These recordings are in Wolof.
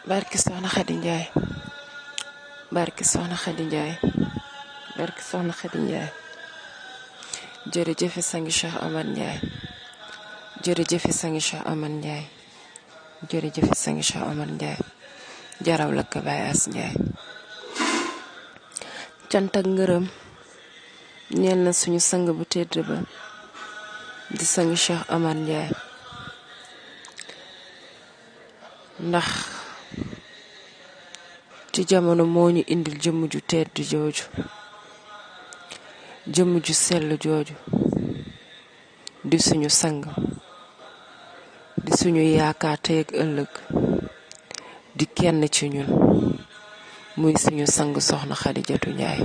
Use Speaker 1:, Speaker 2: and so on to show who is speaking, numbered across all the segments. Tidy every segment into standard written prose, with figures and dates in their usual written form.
Speaker 1: barki soxna Xadi Njaay barki soxna Xadi Njaay barki soxna Xadi Njaay jërëjëf sangi Cheikh Omar Njaay jërëjëf sangi Cheikh Omar Njaay jërëjëf sangi Cheikh Omar Njaay jaraw la ko Baay As Njaay cant ak ngërëm ñeel na suñu sang bu tedd ba di sangi Cheikh Omar Njaay ndax ci jamono moo ñu indil jëmm ju tedd jooju jëmm ju sell jooju di suñu sang di suñu yaakaar tey ak ëllëg di kenn ci ñun muy suñu sang soxna Xadijatu Njaay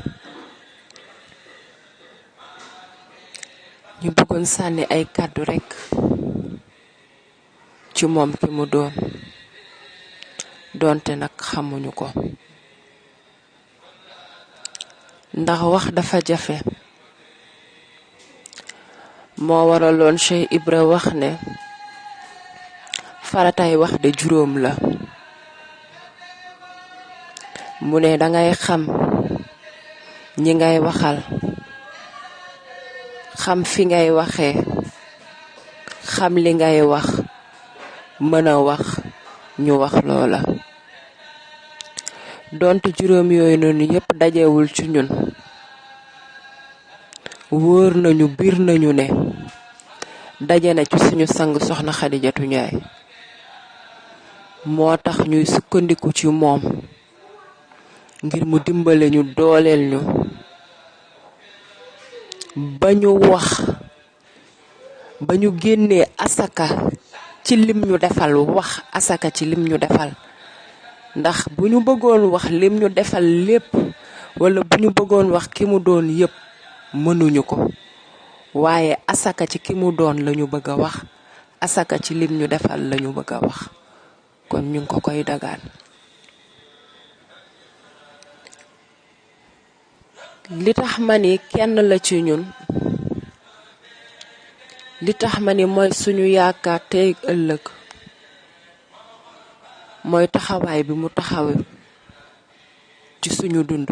Speaker 1: ñu bëggoon sànni ay kàddu rekk ci moom ki mu doonte nag xamuñu ko ndax wax dafa jafe moo waraloon Cheikh Ibra wax ne faratay wax de juróom la mu ne dangay xam ñi ngay waxal xam fi ngay waxee xam li ngay wax mën a wax ñu wax loola donte juróom yooyu noonu yépp dajewul ci ñun wóor nañu biir nañu ne daje na ci suñu sang soxna Xadijatu Njaay moo tax ñuy sukkandiku ci moom ngir mu dimbale ñu dooleel ñu ba ñu wax ba ñu génnee asaka ci lim ñu defal wax asaka ci lim ñu defal ndax bu ñu bëggoon wax lim ñu defal lépp wala bu ñu bëggoon wax ki mu doon yépp mënuñu ko waaye asaka ci ki mu doon lañu bëgg a wax asaka ci lim ñu defal lañu bëgg a wax kon ñu ngi ko koy dagaan li tax ma ni kenn la ci ñun li tax ma ni mooy suñu yaakaar tey ëllëg mooy taxawaay bi mu taxawe ci suñu dund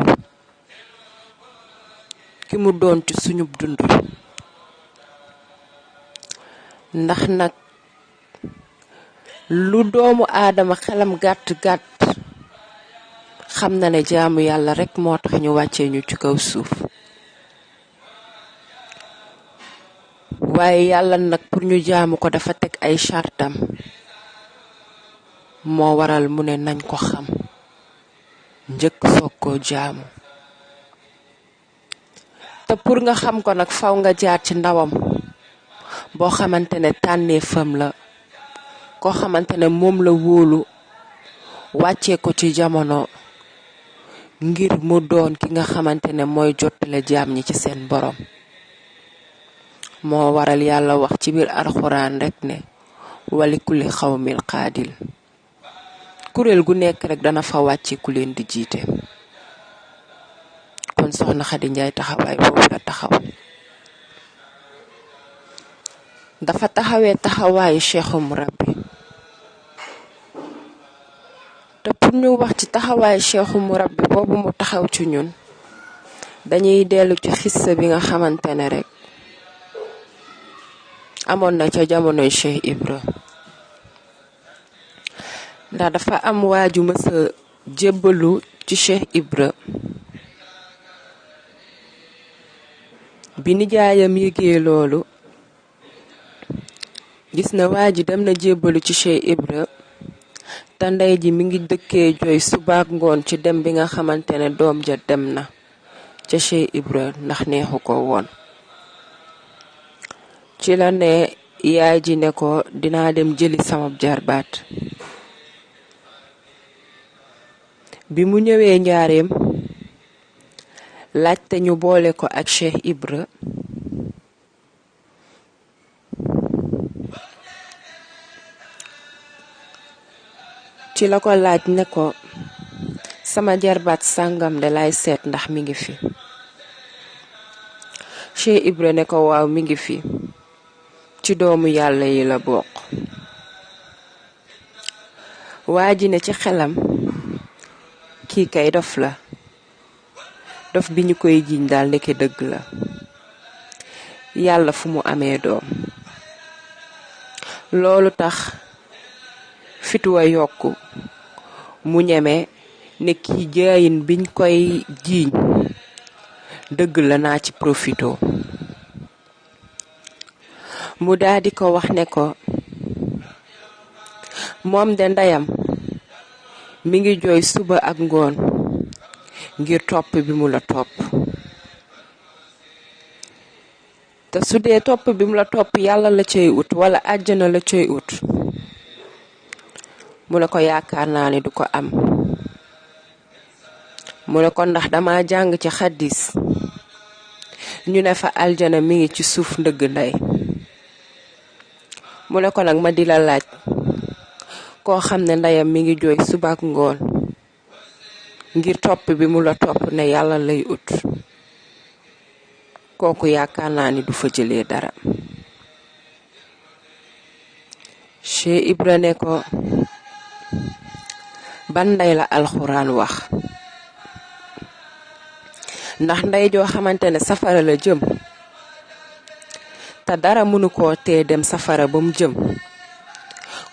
Speaker 1: ki mu doon ci suñu dund ndax nag lu doomu aadama xelam gàtt gàtt xam na ne jaamu yàlla rekk moo tax ñu wàccee ñu ci kaw suuf waaye yàlla nag pour ñu jaamu ko dafa teg ay chartam moo waral mu ne nañ ko xam njëkk soog koo jaamu te pour nga xam ko nag faw nga jaar ci ndawam boo xamante ne tànneefam la koo xamante ne moom la wóolu wàccee ko ci jamono ngir mu doon ki nga xamante ne mooy jottale jaam ñi ci seen borom moo waral yàlla wax ci biir alxuraan rekk ne wali kulli xawmil qaadil kuréel gu nekk rekk dana fa wàcce ku leen di jiite kon soxna Xadi Njaay taxawaay boobu la taxaw dafa taxawee taxawaayu Cheikhu Murabbi te pour ñu wax ci taxawaayu Cheikhu Murabbi boobu mu taxaw ci ñun dañuy dellu ci xissa bi nga xamante ne rekk amoon na ca jamonoy Cheikh Ibra ndax dafa am waaju mësa jébbalu ci Cheikh Ibra bi nijaayam yëgee loolu gis na waaju dem na jébbalu ci Cheikh Ibra te ndey ji mi ngi dëkkee jooy subaak ngoon ci dem bi nga xamante ne doom ja dem na ca Cheikh Ibra ndax neexu ko woon ci la ne yaay ji ne ko dinaa dem jëli sama jarbaat bi mu ñëwee njaareem laajte ñu boole ko ak Cheikh Ibra ci la ko laaj ne ko sama jarbaat sàngam de lay seet ndax mi ngi fi Cheikh Ibra ne ko waaw mi ngi fi ci doomu yàlla yi la bokk waa ji ne ci xelam kii kay dof la dof bi ñu koy jiiñ daal ndeke dëgg la yàlla fu mu amee doom loolu tax fituwa yokku mu ñeme ne kii jaayin biñ koy jiiñ dëgg la naa ci profito mu daldi ko wax ne ko moom de ndeyam mi ngi jooy suba ak ngoon ngir topp bi mu la topp te su dee topp bi mu la topp yàlla la cay ut wala àjjana la cay ut mu ne ko yaakaar naa ne du ko am mu ne ko ndax dama jàng ci xaddis ñu ne fa aljana mi ngi ci suuf ndëgg ndey mu ne ko nag ma di la laaj koo xam ne ndeyam mi ngi jooy suba ak ngoon ngir topp bi mu la topp ne yàlla lay ut kooku yaakaar naa ni du fa jëlee dara Cheikh Ibra ne ko ban ndey la alxuraan wax ndax ndey joo xamante ne safara la jëm te dara mënu koo tee dem safara ba mu jëm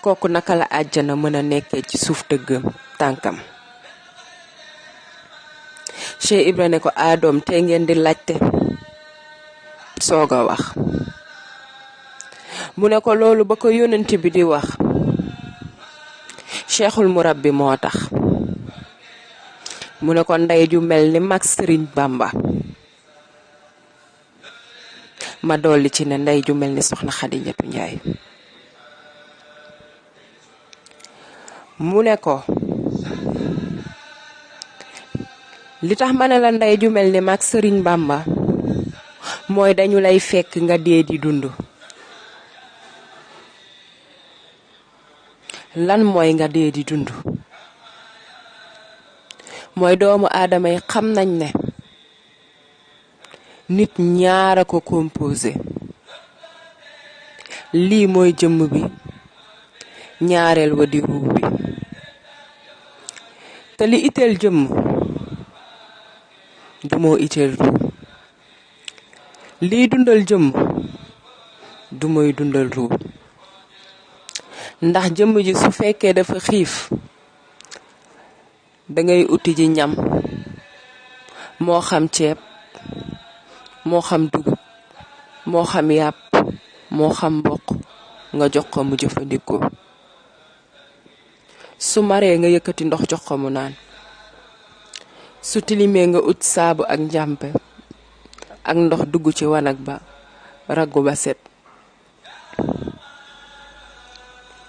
Speaker 1: kooku naka la àjjana mën a nekkee ci suuf dëggam tànkam Cheikh Ibra ne ko adoom te ngeen di laajte soog a wax mu ne ko loolu ba ko yonent bi di wax Cheikhul Murabbi moo tax mu ne ko ndey ju mel ni mag Sëriñ Bamba ma dolli ci ne ndey ju mel ni soxna Xadijatu Njaay mu ne ko li tax ma ne la ndey ju mel ni mag Sëriñ Bamba mooy dañu lay fekk nga dee di dund lan mooy nga dee di dund mooy doomu aadama yi xam nañ ne nit ñaara ko composé lii mooy jëmm bi ñaareel wa di ruu bi te li itteel jëmm du moo itteel ruu lii dundal jëmm du mooy dundal ruu ndax jëmm ji su fekkee dafa xiif dangay uti ji ñam moo xam ceeb moo xam dugub moo xam yàpp moo xam mboq nga jox ko mu jëfandikoo su maree nga yëkkati ndox jox ko mu naan su tilimee nga ut saabu ak njàmpe ak ndox dugg ci wanag ba raggu ba set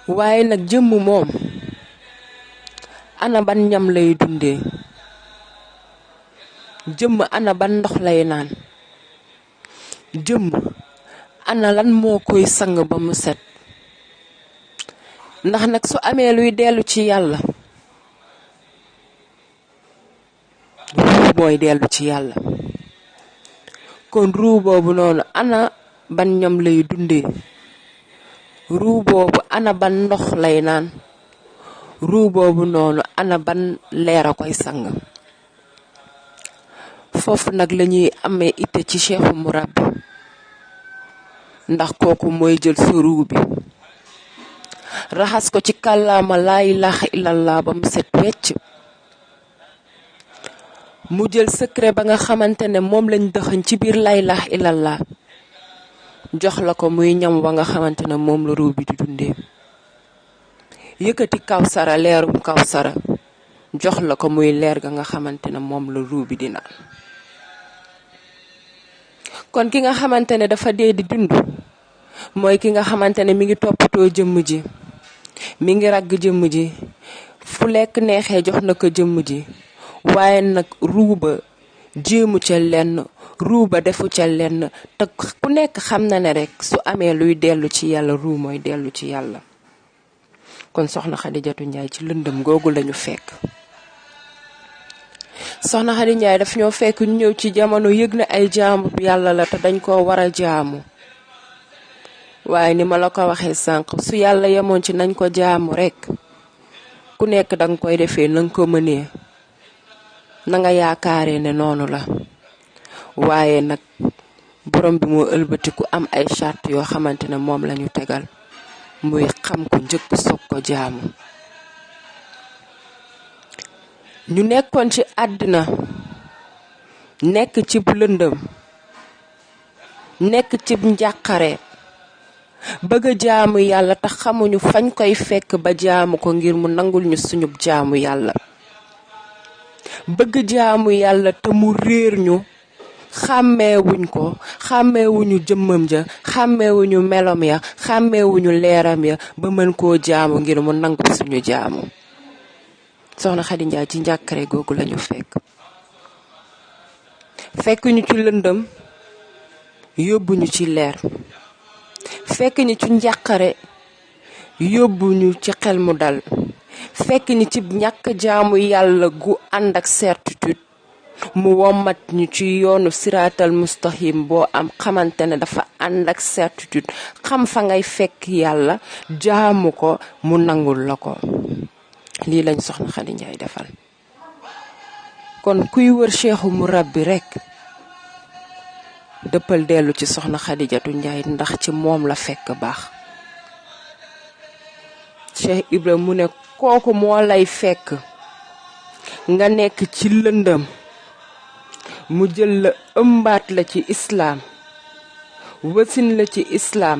Speaker 1: waaye nag jëmm moom ana ban ñam lay dundee jëmm ana ban ndox lay naan jëmm ana lan moo koy sang ba mu set ndax nag su amee luy dellu ci yàlla ruu mooy dellu ci yàlla kon ruu boobu noonu ana ban ñam lay dundee ruu boobu ana ban ndox lay naan ruu boobu noonu ana ban leer a koy sang foofu nag lañuy amee itte ci Cheikhul Murabbi ndax kooku mooy jël sa ruu bi raxas ko ci kàllaama laa ilaaha illallah ba mu set wecc mu jël secret ba nga xamante ne moom lañ dëxañ ci biir laa ilaaha illallah jox la ko muy ñam wa nga xamante ne moom la ruu bi di dundee yëkkati kawsara leerum kawsara jox la ko muy leer ga nga xamante ne moom la ruu bi di naan kon ki nga xamante ne dafa dee di dund mooy ki nga xamante ne mi ngi toppatoo jëmm ji mi ngi ragg jëmm ji fu lekk neexee jox na ko jëmm ji waaye nag ruu ba jéemu ca lenn ruu ba defu ca lenn te ku nekk xam na ne rek su amee luy dellu ci yàlla ruu mooy dellu ci yàlla kon soxna Xadijatu Njaay ci lëndëm googu lañu fekk soxna Xadi Njaay daf ñoo fekk ñu ñëw ci jamono yëg na ay jaamu yàlla la te dañ koo war a jaamu waaye ni ma la ko waxee sànq su yàlla yemoon ci nañ ko jaamu rek ku nekk danga koy defee na nga ko mënee na nga yaakaaree ne noonu la waaye nag borom bi moo ëlbatiku am ay charte yoo xamante ne moom lañu tegal muy xam ko njëkk soog ko jaamu ñu nekkoon ci àddina nekk ci lëndëm nekk ci njàqare bëgg a jaamu yàlla te xamuñu fañ koy fekk ba jaamu ko ngir mu nangul ñu suñu jaamu yàlla bëgg jaamu yàlla te mu réer ñu xàmmeewuñ ko xàmmeewuñu jëmmam ja xàmmeewuñu melom ya xàmmeewuñu leeram ya ba mën koo jaamu ngir mu nangul suñu jaamu soxna Xadi Njaay ci njàkkare googu lañu fekk ñu ci lëndëm yóbbu ñu ci leer fekk ñu ci njàqare yóbbu ñu ci xel mu dal fekk ñu ci ñàkk jaamu yàlla gu ànd ak certitude mu wommat ñu ci yoonu siraatal mustaqim boo am xamante ne dafa ànd ak certitude xam fa ngay fekk yàlla jaamu ko mu nangul la ko lii lañ soxna Xadi Njaay defal kon kuy wër cheikhu mu rabbi rekk dëppal dellu ci soxna Xadijatu Njaay ndax ci moom la fekk baax Cheikh Ibra mu ne kooku moo lay fekk nga nekk ci lëndëm mu jël la ëmbaat la ci islaam wasin la ci islaam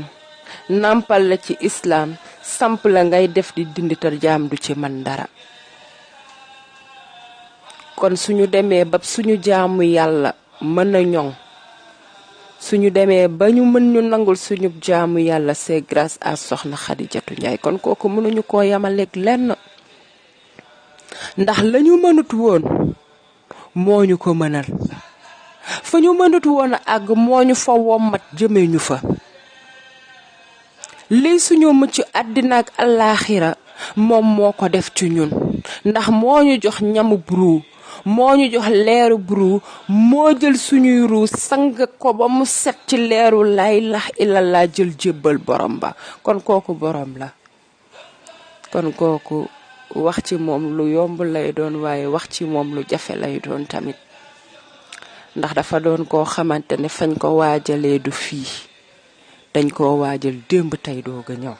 Speaker 1: nampal la ci islaam samp la ngay def di dindital jaam du ci man dara kon suñu demee ba suñu jaamu yàlla mën a ñoŋ suñu demee ba ñu mën ñu nangul suñu jaamu yàlla c'est grâce à soxna Xadijatu Njaay kon kooku mënuñu koo yamaleeg lenn ndax lañu mënut woon moo ñu ko mënal fa ñu mënut woon a àgg moo ñu fa wommat jëme ñu fa lii suñu mucc àddina ak àllaaxira moom moo ko def ci ñun ndax moo ñu jox ñamu buru moo ñu jox leeru buru moo jël suñuy ruu sang ko ba mu set ci leeru laa ilaaha illallah jël jébbal borom ba kon kooku borom la kon kooku wax ci moom lu yomb lay doon waaye wax ci moom lu jafe lay doon tamit ndax dafa doon koo xamante ne fañ ko waajalee du fii dañ koo waajal démb tey doog a ñëw